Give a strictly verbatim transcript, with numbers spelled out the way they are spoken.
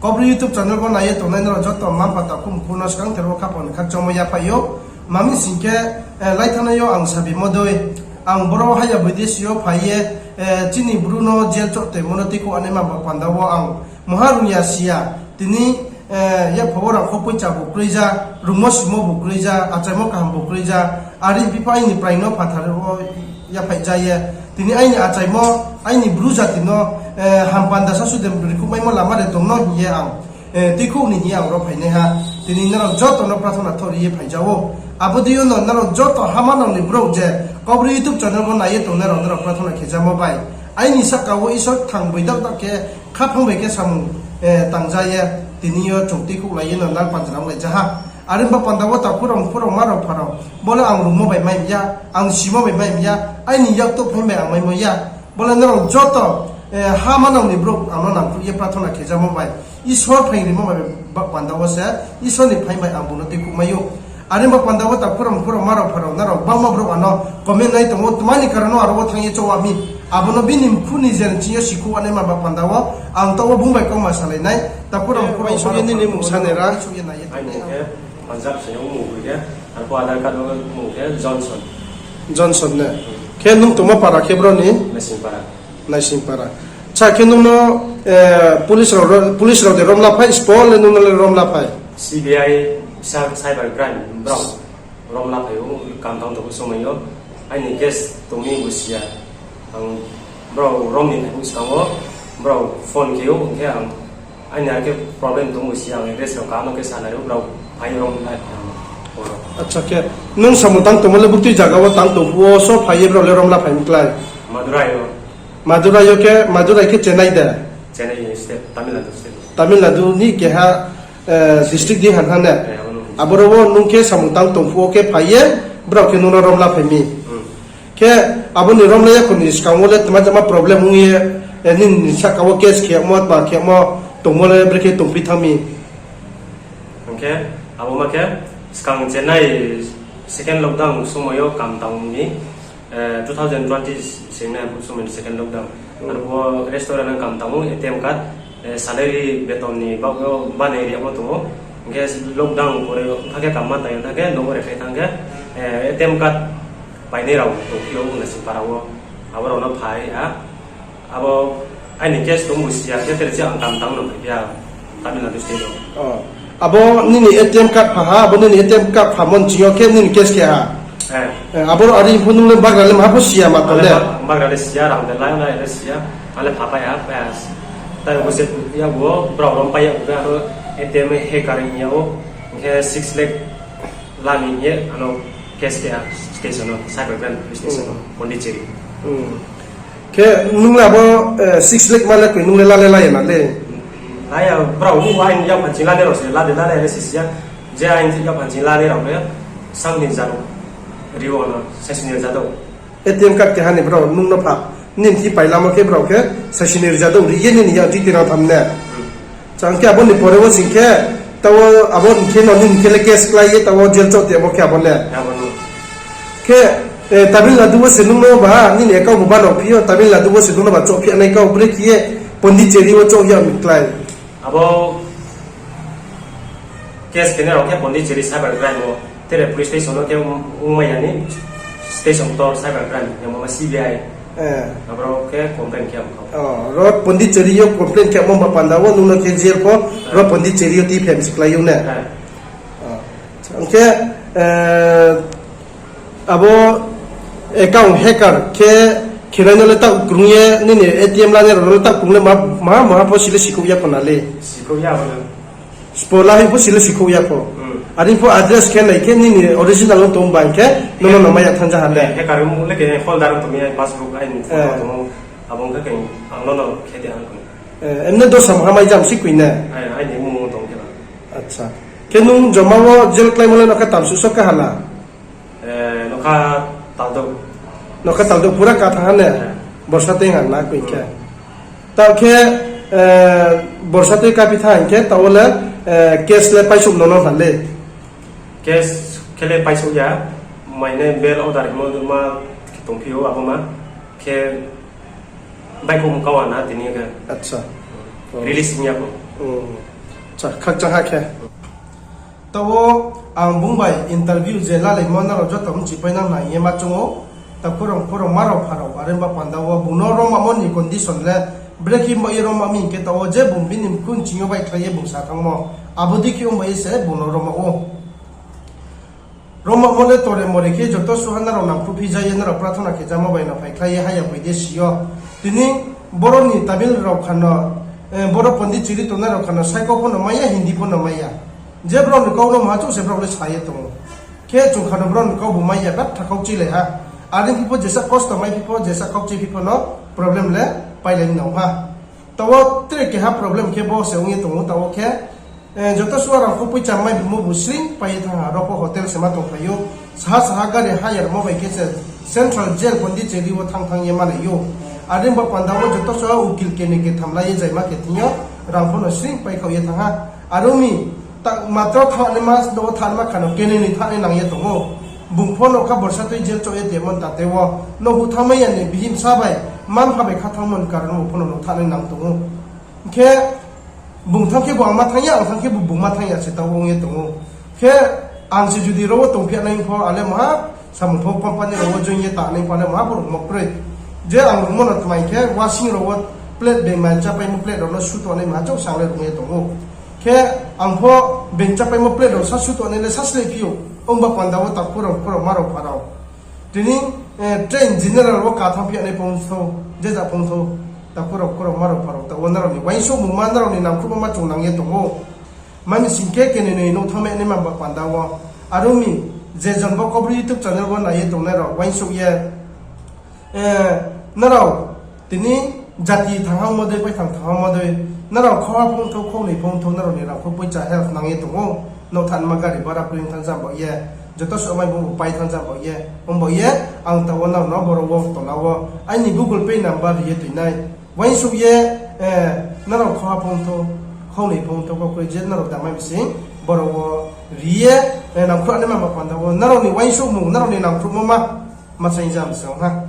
Kaubru YouTube channel wo nai ye tongnai nrao joto mma-mpha takhu mkhu no skangther wo khaphang ni khakchangmo yaphaih ou. Mami sing khe, eh, laithanai yo ang sabimo dei, ang boro haya boideshi yo phai ye, eh, chini Bru no jail choh toimo no tuikhouh anaima ba panda wo ang mungha rung ya si ya. Tini, eh, yapha wo rang kho poicha bu kroija, rungmo simo bu kroija, achaimo kaham bu kroija, are phi pho aini praing no phathar wo yaphaih ja ye. Tini aini achaimo, aini Bru jati no, eh, ham panda sasu de rikhouhmaimo lama de tong no hing ye ang, eh, tuikhouh ni hing ye ang ro phainaiha. Tini nrao joto no prathona thori ye phai ja ou. Abo dei yo no nrao joto ha manang ni brouh je Kaubru YouTube channel wo nai ye tongnai rao nrao prathona khe jamo bai, aini sahka wo Isor kthang boidak dak khe khaphang bai khe samung, eh, tang ja ye, tini yo chung tuikhouhlai ye no nal panjra onglai ja ha. Are ba panda wo takhu rao mkhu rao mma rao mpha rao, bo le ang rungmo bai mai ya, ang simo bai mai ya, aini yakto phaing bai ang maimo ya. Bo le nrao joto, eh, ha manang ni brouh ang no nangkhruh ye prathona khe jamo bai, Isor phaing rimo bai ba panda wo se, Isor ni phaing bai ang bung no tuikhouhmai ou. Are ba panda wo takhu rao mkhu rao mma rao mpha rao, nrao bangma brouh ano comment nai tong ou, tma ni karon no aro wo thanng ye choh a mi, abo no bini mkhu ni je ching yo sikhouh anaima ba panda wo ang taoh wo bung bai kauma salai nai. Takhu rao mkhu rao mma rao, nini mung sa nai ra. Aini mung khe Punjab se yo mung khe, arphuh Aadhaar card wo mung khe Johnson. Johnson ne? Khe nung tongmo para khe bro ni? Naisingpara. Naisingpara. Cha khe nung no, eh, police rao, police rao de rom la phai, spo le nung no le rom la phai? C B I, cyber crime, brao rom la phai ou, kam tang tong somai yo. Aini case tong mi bo si ya. Ang brao rom ni phai ou skang wo, brao phone khe ou, hing khe ang aini are khe problem tong bo si ya, ang address rao kaham no khe sa nai ou, brao phai rom nai ang oro. Acha khe, nung samung tang tongmo le buktui zaga wo tang tong phuh wo so phai ye brao le rom la phai mi klái? Madurai yo. Madurai yo khe, Madurai khe Chennai de? Chennai state, Tamil Nadu state. Tamil Nadu ni keha, eh, district di han ha ne? Eh, abo no. Aboro wo nung khe samung tang tong phuh wo khe phai ye, brao khe nung no rom la phai mi. Khe abo ni rom la ya kho ni skang wo le tma tma problem ong ye, eh, nini sahka wo case khemo, tma khemo tongmo le brekhe tongphi thanng mi? Hing khe abo ma khe skang Chennai second lockdown somoi yo kam tang mi, eh, two thousand twenty sing nai bo somoi ni second lockdown. Arphuh wo restaurant ang kam tang ou, A T M card, eh, salary beton ni bak yo banai ri yagmo tong ou. Hing khe lockdown pore ong thanng khe kam ma tang ong thanng khe nouh wo re phai thanng khe, eh, A T M card painai rao tongphi ou Naisingpara wo. Abo rao no phai ha. Abo aini case tong bo si ya khe tere se ang kam tang no phai phi ya Tamil Nadu state wo. Abo nini A T M card pha ha, abo nini A T M card phamo ni ching yo khe nini case khe ha. Eh, abo are pho nung le bagra le maha pho si ya ma tong le? Bagra le si ya, rang de la na le si ya. Ale pha pai ha, pai ha. Tai bo se ya bo, brao rom pai ya bo, aro A T M hacker hing ya ou, hing khe six lakh la ni hing ye ano case khe ha station wo, cyber crime police station wo, Pondicherry. Khe nung le abo, eh, six lakh ma le koi nung le la le la ya na le? La ya, brao ni aini yakpha ching lanai rao se la de la le si si ya. Je aini yakpha ching lanai rao le sang ni jadou ri ou no, saisu ni jadou. A T M card keha ni brao nung no pha, nini thi pailamo khe brao khe saisu ni jadou ri ye nini yak di tinang tham ne? Chang khe abo ni pore wo sing khe, taoh abo ni khe no nini khe le case klái ye taoh jail choh tongmo khe abo ne? Khe, eh, Tamil Nadu wo se nung no ba, nini account bo banao phi yo, Tamil Nadu wo se nung no ba choh phi ya nai kau, brekhe ye Pondicherry wo choh ya mi klái? Abo case khenai rao khe Pondicherry cyber crime wo, tere police station wo khe ong, ongmai ya ni station ktor cyber crime, yamo ma C B I. Aboro khe complain khe ong kha. Ro Pondicherry yo complain khe ongmo ba panda wo nung no khe jail pho, ro Pondicherry yo tuiphem si klái ou ne? Hing khe, eh, abo account hacker khe khenai no le taoh krung ye, nini A T M lanai rao no le taoh krung le ma, maha maha pho si le sikhouh ya pho na le? Sikhouh ya pho na. Spo la hing pho si le sikhouh ya pho. Are pho address khe nai khe nini original no tong ba hing khe, nono no mai ya thanng ja ha le? Hacker le khe folder tong mi, passbook aini photo tong ou. Abo ong khe khe ang nono khe de ang khe. Emne dosa maha mai jam si koi ne? Aini mung tong khe na. Acha. Khe nung joma wo jail kláimo le nokha tamsuh so kaha la? Eh, nokha taldouh. Nokha taldouh pura ka thanng ha ne? Borsa tei ha na koi khe. Taoh khe, eh, borsa tei kaphi thanng khe taoh wo le, eh, case le paisouh no no ha le? Case khe le paisouh ya, mai nai bail order hingmo ma tongphi ou abo ma khe. Baihkhouh mkau ana tini khe. Acha. Release ong ya kho. Khakchang ha khe. Taoh wo ang bung bai interview je lalaimo nrao joto mchipainang nai ye ma choung ou. Takhu rao, khurao, ma rao, pha rao, are ba panda wo bung no romamo ni condition le brekhe ba ye roma mi hing khe, taoh wo je bung bini mkhu nching yo baihkhlai ye bung sa thanngmo, abo dei khe ong bai ye se bung no roma ou. Romamo le tore more khe joto suha nrao nangkhruhphi ja ye nrao prathona khe jamo bai no phaikhlai ye haya bai de si yo. Tini boro ni Tamil rao khano, boro Pondicherry tongnai rao khano saikau pho no mai ya, Hindi pho no mai ya. Je brao ni kau no maha chouh se brao le sa ye tong ou. Khe chung khano brao ni kau bu mai ya, betha khaukchui lai ha. Are phi pho jesa kosto mai phi pho, jesa khaukchui phi pho no problem le pailai nang ha. Taoh wo tre keha problem khe bo se ong ye tong ou, taoh wo khe joto suha rangkho poicha mai bimo bu sring pai ye thanng ha, aro pho hotel se ma tongphai ou. Saha saha gari hire mo bai khe se Central Jail Pondicherry wo thanng thanng ye malai ou. Are ba panda wo joto suha ukil keni ketham lai ye zaima khe thing yo rangkho no sring paikhaoh ye thanng ha. Are ong mi, matro thanngnaima, no thanngnaima khano keni ni thanngnai nang ye tong ou. Bung pho no kha borsa tui jail choh ye tongmo ta tei wo, no huh thanngmai ya ni bihih bsa bai, mma-mpha bai kha thanngmo ni karon wo pho no no thanngnai nang tong ou. Khe bung thanng khe bo ang ma thanng ya, ang thanng khe bo bung ma thanng ya se taoh wo ong ye tong ou. Khe ang se judi ro wo tongphi ya nai pho, ale maha samung pho company rao wo join ye tangnai pho, ale maha bo rungmo kroi. Je ang rungmo no tmai khe wasing rao wo plate, being mai chapaimo plate rao no suto nai maha chouh sang le rung ye tong ou. Khe ang pho being chapaimo plate rao sa suto nai le sa slái phi ou, ong ba panda wo takhu rao, khurao, ma rao, pha rao. Tini train general wo ka thanngphi ya nai pho ong thou, je ja pho ong thou, takhu rao, khurao, ma rao, pha rao, taoh wo nrao ni uaingsouhmungma, nrao ni nangkhruhmo ma chung nang ye tong ou. Mani sing khe keni noi nouh thanngmai naima ba panda wo. Are ong mi, je jon bo Kaubru YouTube channel wo nai ye tongnai rao uaingsouh ye, nrao tini jati thanng hangmo dei, paithang thanng hangmo dei, nrao khoha pho ong thou, khongnoi pho ong thou, nrao ni rangkho poicha help nang ye tong ou. Nouh thanngma gari bara kroi thanng jam bao ye, joto suh mai bo pai thanng jam bao ye, ong bao ye, ang taoh wo nrao no boro wo tola wo aini Google Pay number ri ye toinai. Uaingsouh ye, nrao khoha pho ong thou, khongnoi pho ong thou, kau kroi je nrao damai bising boro wo ri ye, nangkhruh naima ba panda wo nrao ni uaingsouhmung, nrao ni nangkhruhmo ma, ma saing jam se ong ha.